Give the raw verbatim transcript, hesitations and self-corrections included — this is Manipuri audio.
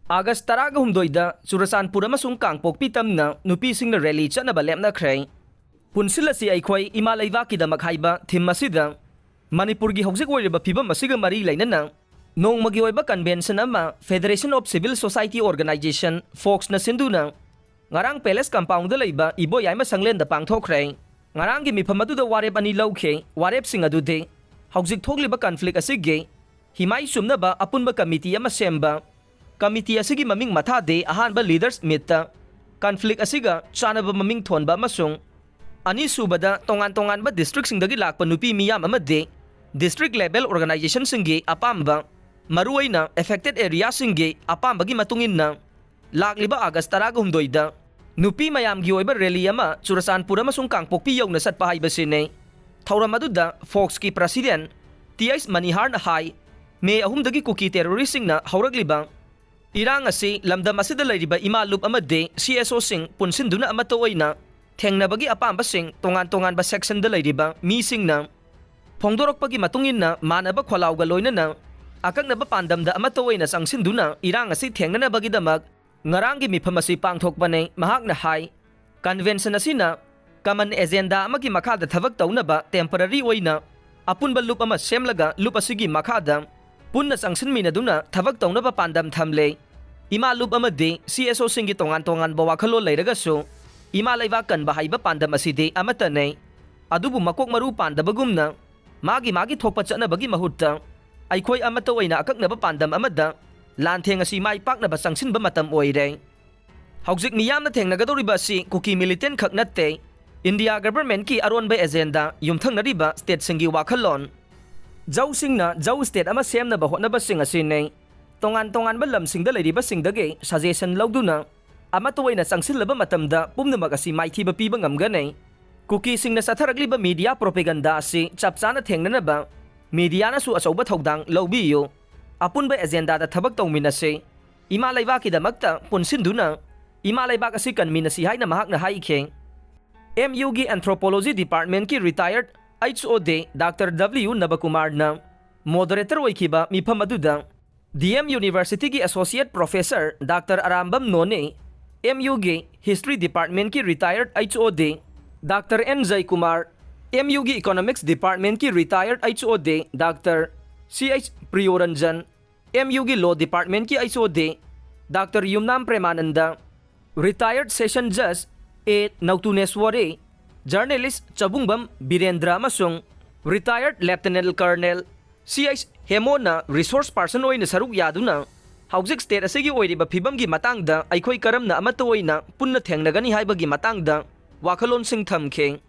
ꯑꯥꯒꯁ ꯇꯔꯥꯒ ꯍꯨꯝꯗꯣꯏꯗ ꯆꯨꯔꯆꯥꯟꯄꯨꯔ ꯑꯃꯁꯨꯡ ꯀꯥꯡꯄꯣꯛꯄꯤ ꯇꯝꯅ ꯅꯨꯄꯤꯁꯤꯡꯅ ꯔꯦꯂꯤ ꯆꯠꯅꯕ ꯂꯦꯞꯅꯈ꯭ꯔꯦ꯫ ꯄꯨꯟꯁꯤꯜꯂꯁꯤ ꯑꯩꯈꯣꯏ ꯏꯃꯥ ꯂꯩꯕꯥꯛꯀꯤꯗꯃꯛ ꯍꯥꯏꯕ ꯊꯤꯝ ꯑꯁꯤꯗ ꯃꯅꯤꯄꯨꯔꯒꯤ ꯍꯧꯖꯤꯛ ꯑꯣꯏꯔꯤꯕ ꯐꯤꯕꯝ ꯑꯁꯤꯒ ꯃꯔꯤ ꯂꯩꯅꯅ ꯅꯣꯡꯃꯒꯤ ꯑꯣꯏꯕ ꯀꯟꯚꯦꯟꯁꯟ ꯑꯃ Federation of Civil Society Organization, ꯐꯣꯛꯁꯅ ꯁꯤꯟꯗꯨꯅ ꯉꯔꯥꯡ ꯄꯦꯂꯦꯁ ꯀꯝꯄꯥꯎꯟꯗ ꯂꯩꯕ ꯏꯕꯣꯌꯥꯏꯃ ꯁꯪꯂꯦꯟꯗ ꯄꯥꯡꯊꯣꯛꯈ꯭ꯔꯦ꯫ ꯉꯔꯥꯡꯒꯤ ꯃꯤꯐꯝ ꯑꯗꯨꯗ ꯋꯥꯔꯦꯞ ꯑꯅꯤ ꯂꯧꯈꯤ꯫ ꯋꯥꯔꯦꯞꯁꯤꯡ ꯑꯗꯨꯗꯤ ꯍꯧꯖꯤꯛ ꯊꯣꯛꯂꯤꯕ ꯀꯟꯐ꯭ꯂꯤꯛ ꯑꯁꯤꯒꯤ ꯍꯤꯃꯥꯏ ꯆꯨꯝꯅꯕ ꯑꯄꯨꯟꯕ ꯀꯃꯤꯇꯤ ꯑꯃ ꯁꯦꯝꯕ, ꯀꯃꯤꯇꯤ ꯑꯁꯤꯒꯤ ꯃꯃꯤꯡ ꯃꯊꯥꯗꯤ ꯑꯍꯥꯟꯕ ꯂꯤꯗꯔꯁ ꯃꯤꯠꯇ ꯀꯟꯐ꯭ꯂꯤꯛ ꯑꯁꯤꯒ ꯆꯥꯅꯕ ꯃꯃꯤꯡ ꯊꯣꯟꯕ ꯑꯃꯁꯨꯡ ꯑꯅꯤꯁꯨꯕꯗ ꯇꯣꯉꯥꯟ ꯇꯣꯉꯥꯟꯕ ꯗꯤꯁꯇ꯭ꯔꯤꯛꯁꯤꯡꯗꯒꯤ ꯂꯥꯛꯄ ꯅꯨꯄꯤ ꯃꯤꯌꯥꯝ ꯑꯃꯗꯤ ꯗꯤꯁꯇ꯭ꯔꯤꯛ ꯂꯦꯚꯦꯜ ꯑꯣꯔꯒꯅꯥꯏꯖꯦꯁꯟꯁꯤꯡꯒꯤ ꯑꯄꯥꯝꯕ, ꯃꯔꯨꯑꯣꯏꯅ ꯑꯦꯐꯦꯛꯇꯦꯗ ꯑꯦꯔꯤꯌꯥꯁꯤꯡꯒꯤ ꯑꯄꯥꯝꯕꯒꯤ ꯃꯇꯨꯡ ꯏꯟꯅ ꯂꯥꯛꯂꯤꯕ ꯑꯥꯒꯁ ꯇꯔꯥꯒ ꯍꯨꯝꯗꯣꯏꯗ ꯅꯨꯄꯤ ꯃꯌꯥꯝꯒꯤ ꯑꯣꯏꯕ ꯔꯦꯂꯤ ꯑꯃ ꯆꯨꯔꯆꯥꯟꯄꯨꯔ ꯑꯃꯁꯨꯡ ꯀꯥꯡꯄꯣꯛꯄꯤ ꯌꯧꯅ ꯆꯠꯄ ꯍꯥꯏꯕꯁꯤꯅꯤ꯫ ꯊꯧꯔꯝ ꯑꯗꯨꯗ ꯐꯣꯛꯁꯀꯤ ꯄ꯭ꯔꯁꯤꯗꯦꯟ ꯇꯤ ꯑꯩꯆ ꯃꯅꯤꯍꯥꯔꯅ ꯍꯥꯏ, ꯃꯦ ꯑꯍꯨꯝꯗꯒꯤ ꯀꯨꯀꯤ ꯇꯦꯔꯣꯔꯤꯁꯁꯤꯡꯅ ꯍꯧꯔꯛꯂꯤꯕ ꯏꯔꯥꯡ ꯑꯁꯤ ꯂꯝꯗꯝ ꯑꯁꯤꯗ ꯂꯩꯔꯤꯕ ꯏꯃꯥ ꯂꯨꯞ ꯑꯃꯗꯤ ꯁꯤ ꯑꯦꯁ ꯑꯣꯁꯤꯡ ꯄꯨꯟꯁꯤꯟꯗꯨꯅ ꯑꯃꯠꯇ ꯑꯣꯏꯅ ꯊꯦꯡꯅꯕꯒꯤ ꯑꯄꯥꯝꯕꯁꯤꯡ ꯇꯣꯉꯥꯟ ꯇꯣꯉꯥꯟꯕ ꯁꯦꯛꯁꯟꯗ ꯂꯩꯔꯤꯕ ꯃꯤꯁꯤꯡꯅ ꯐꯣꯡꯗꯣꯔꯛꯄꯒꯤ ꯃꯇꯨꯡ ꯏꯟꯅ ꯃꯥꯟꯅꯕ ꯈꯣꯜꯂꯥꯎꯒ ꯂꯣꯏꯅꯅ ꯑꯀꯛꯅꯕ ꯄꯥꯟꯗꯝꯗ ꯑꯃꯠꯇ ꯑꯣꯏꯅ ꯆꯪꯁꯤꯟꯗꯨꯅ ꯏꯔꯥꯡ ꯑꯁꯤ ꯊꯦꯡꯅꯅꯕꯒꯤꯗꯃꯛ ꯉꯔꯥꯡꯒꯤ ꯃꯤꯐꯝ ꯑꯁꯤ ꯄꯥꯡꯊꯣꯛꯄꯅꯤ꯫ ꯃꯍꯥꯛꯅ ꯍꯥꯏ, ꯀꯟꯚꯦꯟꯁꯟ ꯑꯁꯤꯅ ꯀꯃꯟ ꯑꯦꯖꯦꯟꯗꯥ ꯑꯃꯒꯤ ꯃꯈꯥꯗ ꯊꯕꯛ ꯇꯧꯅꯕ ꯇꯦꯝꯄꯔꯔꯤ ꯑꯣꯏꯅ ꯑꯄꯨꯟꯕ ꯂꯨꯞ ꯑꯃ ꯁꯦꯝꯂꯒ ꯂꯨꯞ ꯑꯁꯤꯒꯤ ꯃꯈꯥꯗ ꯄꯨꯟꯅ ꯆꯪꯁꯤꯟꯃꯤꯟꯅꯗꯨꯅ ꯊꯕꯛ ꯇꯧꯅꯕ ꯄꯥꯟꯗꯝ ꯊꯝꯂꯦ꯫ ꯏꯃꯥ ꯂꯨꯞ ꯑꯃꯗꯤ ꯁꯤ ꯑꯦꯁ ꯑꯣꯁꯤꯡꯒꯤ ꯇꯣꯉꯥꯟ ꯇꯣꯉꯥꯟꯕ ꯋꯥꯈꯜꯂꯣꯟ ꯂꯩꯔꯒꯁꯨ ꯏꯃꯥ ꯂꯩꯕꯥꯛ ꯀꯟꯕ ꯍꯥꯏꯕ ꯄꯥꯟꯗꯝ ꯑꯁꯤꯗꯤ ꯑꯃꯠꯇꯅꯤ꯫ ꯑꯗꯨꯕꯨ ꯃꯀꯣꯛ ꯃꯔꯨ ꯄꯥꯟꯗꯕꯒꯨꯝꯅ ꯃꯥꯒꯤ ꯃꯥꯒꯤ ꯊꯣꯛꯄ ꯆꯠꯅꯕꯒꯤ ꯃꯍꯨꯠꯇ ꯑꯩꯈꯣꯏ ꯑꯃꯠꯇ ꯑꯣꯏꯅ ꯑꯀꯛꯅꯕ ꯄꯥꯟꯗꯝ ꯑꯃꯗ ꯂꯥꯟꯊꯦꯡ ꯑꯁꯤ ꯃꯥꯏ ꯄꯥꯛꯅꯕ ꯆꯪꯁꯤꯟꯕ ꯃꯇꯝ ꯑꯣꯏꯔꯦ꯫ ꯍꯧꯖꯤꯛ ꯃꯤꯌꯥꯝꯅ ꯊꯦꯡꯅꯒꯗꯧꯔꯤꯕ ꯑꯁꯤ ꯀꯨꯀꯤ ꯃꯤꯂꯤꯇꯦꯟ ꯈꯛ ꯅꯠꯇꯦ, ꯏꯟꯗꯤꯌꯥ ꯒꯚꯔꯟꯃꯦꯟꯠꯀꯤ ꯑꯔꯣꯟꯕ ꯑꯦꯖꯦꯟꯗꯥ ꯌꯨꯝꯊꯪꯅꯔꯤꯕ ꯁ꯭ꯇꯦꯠꯁꯤꯡꯒꯤ ꯋꯥꯈꯜꯂꯣꯟ, ꯖꯧꯁꯤꯡꯅ ꯖꯧ ꯁ꯭ꯇꯦꯠ ꯑꯃ ꯁꯦꯝꯅꯕ ꯍꯣꯠꯅꯕꯁꯤꯡ ꯑꯁꯤꯅꯤ꯫ ꯇꯣꯉꯥꯟ ꯇꯣꯉꯥꯟꯕ ꯂꯝꯁꯤꯡꯗ ꯂꯩꯔꯤꯕꯁꯤꯡꯗꯒꯤ ꯁꯖꯦꯁꯟ ꯂꯧꯗꯨꯅ ꯑꯃꯠꯇ ꯑꯣꯏꯅ ꯆꯪꯁꯤꯜꯂꯕ ꯃꯇꯝꯗ ꯄꯨꯝꯅꯃꯛ ꯑꯁꯤ ꯃꯥꯏꯊꯤꯕ ꯄꯤꯕ ꯉꯝꯒꯅꯤ꯫ ꯀꯨꯀꯤꯁꯤꯡꯅ ꯆꯠꯊꯔꯛꯂꯤꯕ ꯃꯤꯗꯤꯌꯥ ꯄ꯭ꯔꯣꯄꯦꯒꯟꯗꯥ ꯑꯁꯤ ꯆꯞ ꯆꯥꯅ ꯊꯦꯡꯅꯅꯕ ꯃꯤꯗꯤꯌꯥꯅꯁꯨ ꯑꯆꯧꯕ ꯊꯧꯗꯥꯡ ꯂꯧꯕꯤꯌꯨ꯫ ꯑꯄꯨꯟꯕ ꯑꯦꯖꯦꯟꯗꯥꯗ ꯊꯕꯛ ꯇꯧꯃꯤꯟꯅꯁꯤ꯫ ꯏꯃꯥ ꯂꯩꯕꯥꯛꯀꯤꯗꯃꯛꯇ ꯄꯨꯟꯁꯤꯟꯗꯨꯅ ꯏꯃꯥ ꯂꯩꯕꯥꯛ ꯑꯁꯤ ꯀꯟꯃꯤꯟꯅꯁꯤ ꯍꯥꯏꯅ ꯃꯍꯥꯛꯅ ꯍꯥꯏꯈꯤ꯫ ꯑꯦꯝ ꯌꯨꯒꯤ ꯑꯦꯟꯊ꯭ꯔꯣꯄꯣꯂꯣꯖꯤ ꯗꯤꯄꯥꯔꯠꯃꯦꯟꯠꯀꯤ ꯔꯤꯇꯥꯌꯔꯗ ꯑꯩꯆ ꯑꯣ ꯗꯤ ꯗꯥꯛꯇꯔ ꯗꯕ꯭ꯂꯤꯌꯨ ꯅꯕꯀꯨꯃꯥꯔꯅ ꯃꯣꯗꯔꯦꯇꯔ ꯑꯣꯏꯈꯤꯕ ꯃꯤꯐꯝ ꯑꯗꯨꯗ D M University ꯒꯤ Associate Professor Doctor ꯑꯔꯥꯝꯕꯝ ꯅꯣꯅꯦ, M U ꯒꯤ History Department ꯀꯤ retired H O D Doctor N ꯖꯌꯀꯨꯃꯥꯔ, M U ꯒꯤ Economics Department ꯀꯤ retired H O D Doctor C H ꯄ꯭ꯔꯤꯌꯣꯔꯟꯖꯟ, M U ꯒꯤ Law Department ꯀꯤ H O D Doctor Yumnam ꯄ꯭ꯔꯦꯃꯥꯅꯟꯗ, retired Session Judge A ꯅꯧꯇꯨꯅꯦꯁ꯭ꯋꯔꯤ, journalist ꯆꯕꯨꯡꯕꯝ Birendra ꯑꯃꯁꯨꯡ retired Lieutenant Colonel C H ꯍꯦꯃꯣꯅ resource person ꯑꯣꯏꯅ ꯁꯔꯨꯛ ꯌꯥꯗꯨꯅ ꯍꯧꯖꯤꯛ state ꯑꯁꯤꯒꯤ ꯑꯣꯏꯔꯤꯕ ꯐꯤꯕꯝꯒꯤ ꯃꯇꯥꯡꯗ ꯑꯩꯈꯣꯏ ꯀꯔꯝꯅ ꯑꯃꯠꯇ ꯑꯣꯏꯅ ꯄꯨꯟꯅ ꯊꯦꯡꯅꯒꯅꯤ ꯍꯥꯏꯕꯒꯤ ꯃꯇꯥꯡꯗ ꯋꯥꯈꯜꯂꯣꯟꯁꯤꯡ ꯊꯝꯈꯤ꯫